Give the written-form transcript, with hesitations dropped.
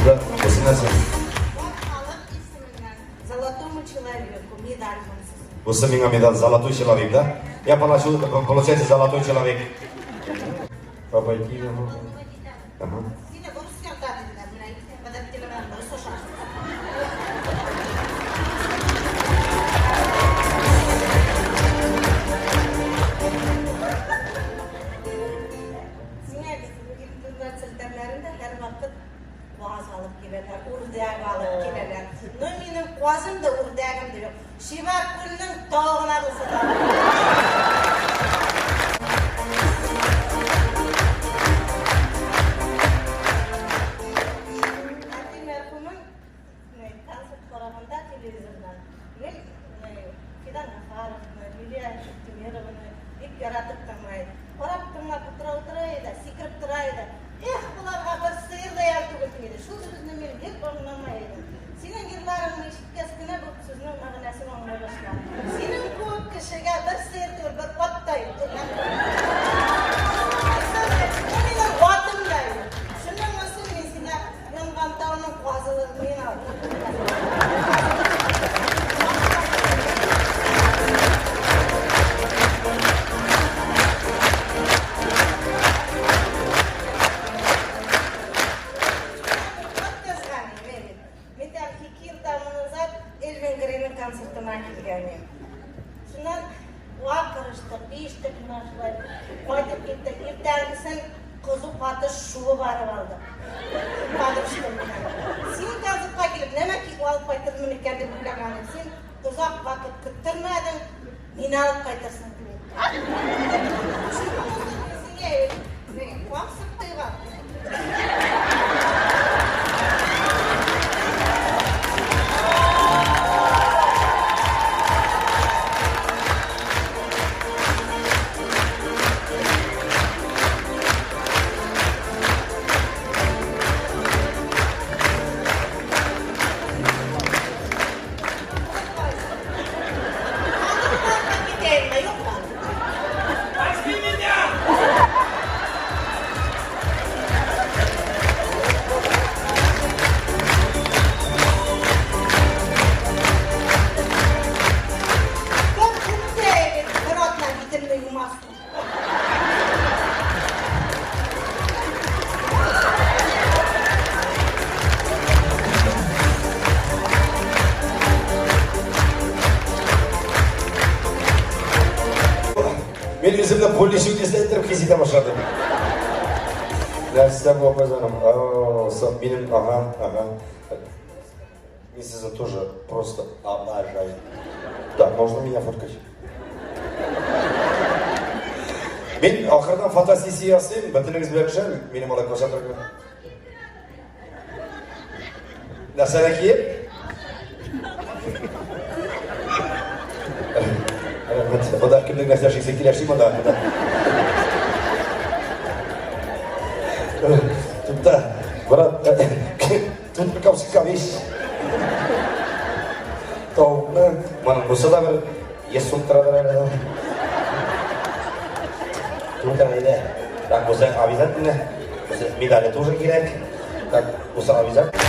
Да, бусы нәрсә? Халык исеменнән золотому человеку медаль монысы. Бусы миңа медаль, золотой человек, да? Я получил, получается, золотой человек. Обойти его можно. Ага. Сине борыс ярата диделәр, менә кадәр борыс ашар. Сиңа интернет челтәрләрендә һәрвакыт каз алып киләләр, үрдәк алып киләләр. Но минем казым да, үрдәгем дә юк. Чебаркүлнең тавыгына булса да. Әти мәрхүмең концерт караганда телевизордан гел Фидан Гафаровны, Лилия Шәктимированы бик яратып тыңлый. Карап тыңлап утыра-утыра иде, сикереп тора иде. Эх, боларга бер сыер да ял түгел диде. Шул сүзне мин гел аңламай идем. Синең йырларыңны ишеткәч кенә бу сүзнең мәгънәсен аңлый башладым. Синең кебек кешегә бер сыер түгел, бер ат та юк. Бу минем атым да юк. Шуның өчен мин сиңа Янган тауның казылыгын мин алдым. Мин там ике ел назад Элвин Грейның концертына килгән идем. Шуннан вакырыштык, биештек менә шулай. Кайтып киттек. Иртәнгесен кызу катыш шуып барып алдык. Подружкам белән. Син концертка килеп, нәмә алып кайтырмын икән дип уйлаган идем. Син озак вакыт көттермәдең, мине алып кайтырсың дип. Кан сыктыйга. Возьми меня! Кем күптә бер атна битемне юмасын. Мин үземне поле чудесный иттереп хис итә башладым. Нәрсә бу, апа җаным? Минем, ага, ага. Мин сезне тоже просто обожаю. Да, можно меня фоткать? Мин ахырдан фотосессия ясыйм, бөтенегез белән төшәм, минем алай күрсәтергә. Нәрсәне киеп? Рәхмәт. Монда кемнең нәрсә эшлисе килә, эшли монда. Монда. Тукта, брат, тут капсыкка вещь. Тавыкны, моның бусы да бер 100 сум торадыр әле. Тукта, әйдә. Так, бусы обязательно. Бусы медали тоже кирәк. Так, бусы обязательно.